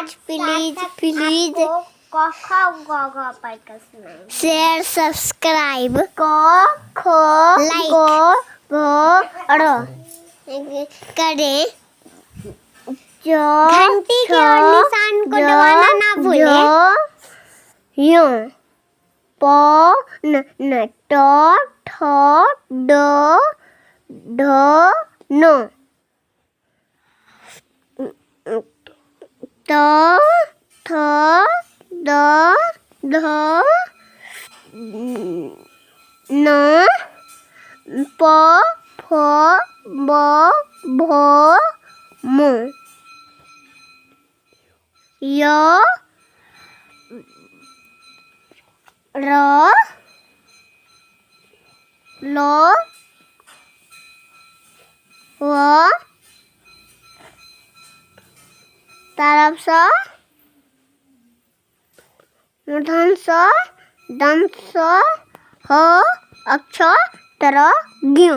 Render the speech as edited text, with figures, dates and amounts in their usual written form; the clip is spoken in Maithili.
प्लीज प्लीज प्लीज क ख ग घ पढ़ के सुनाएंगे। शेयर सब्सक्राइब क ख लाइक। ग घ र करें। ज घंटी के और निशान को ज, दबाना ना भूलें। ज, य प न न ट ठ ड ढ न त थ द ध न प फ ब भ म य र ल व तरफ स मूर्धन स दंत स ह अक्षर तर ज्ञ।